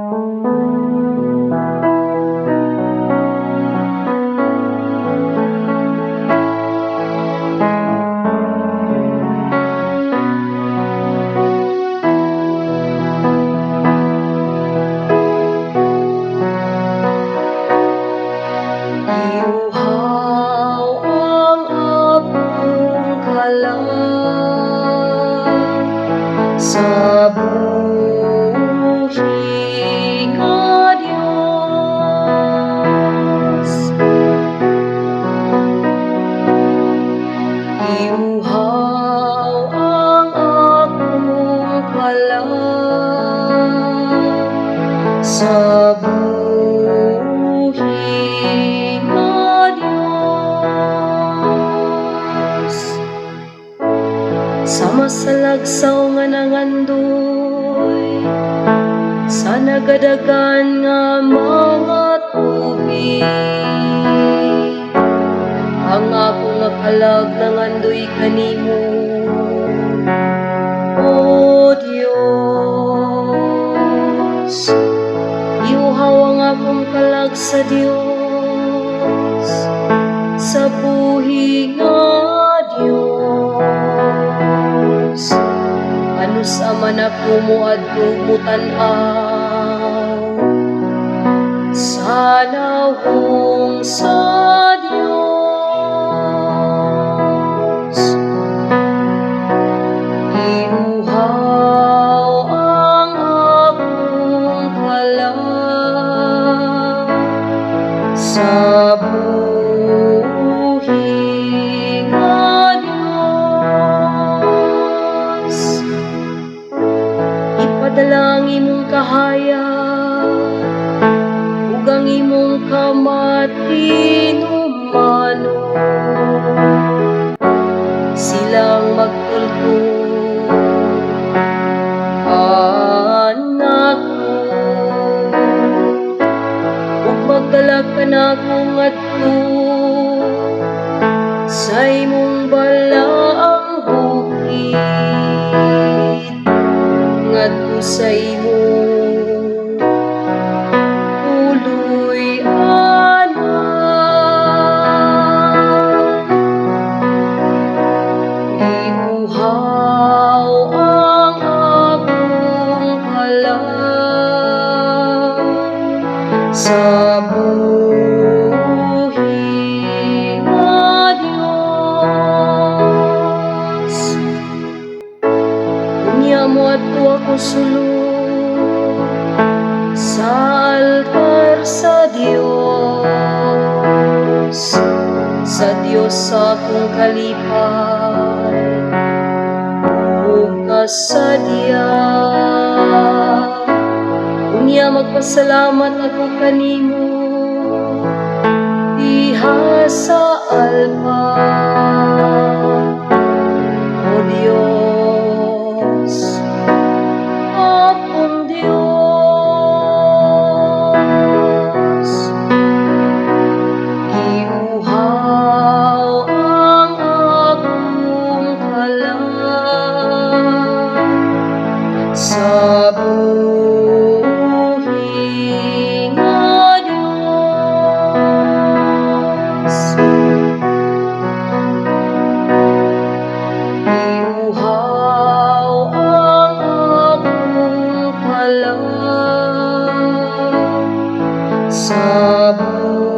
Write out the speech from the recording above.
Iuhaw ang akong kalag sa buhi nga Dios. Iuhaw ang akong kalag sa buhi nga Dios. Sama sa lagsaw nga nangandoy sa nagadagan nga mga tubig, ang ako nga kalag nangandoy kanimo, O Dios. Iuhaw ang akong kalag sa Dios, sa buhi nga Dios. Kanus-a man ako moadto mutan-aw sa nawong sa Dios? Iuhaw ang akong kalag sa buhi nga Dios. Ipadala ang imong kahayag ug ang imong kamatinumanon. Silang magtultol kanako ug magdala kanako ngadto sa imong balaang bukid, ngadto sa imong puluy-anan. Iuhaw ang akong kalag sa buhi nga Dios. Unya moadto ako sulod sa altar sa Dios, sa Dios sa akong kalipay ug kasadya. Unya magpasalamat ako kanimo diha sa altar, O Dios, akong Dios. Iuhaw ang akong kalag sa buhi nga Dios. Iuhaw ang akong kalag sa buhi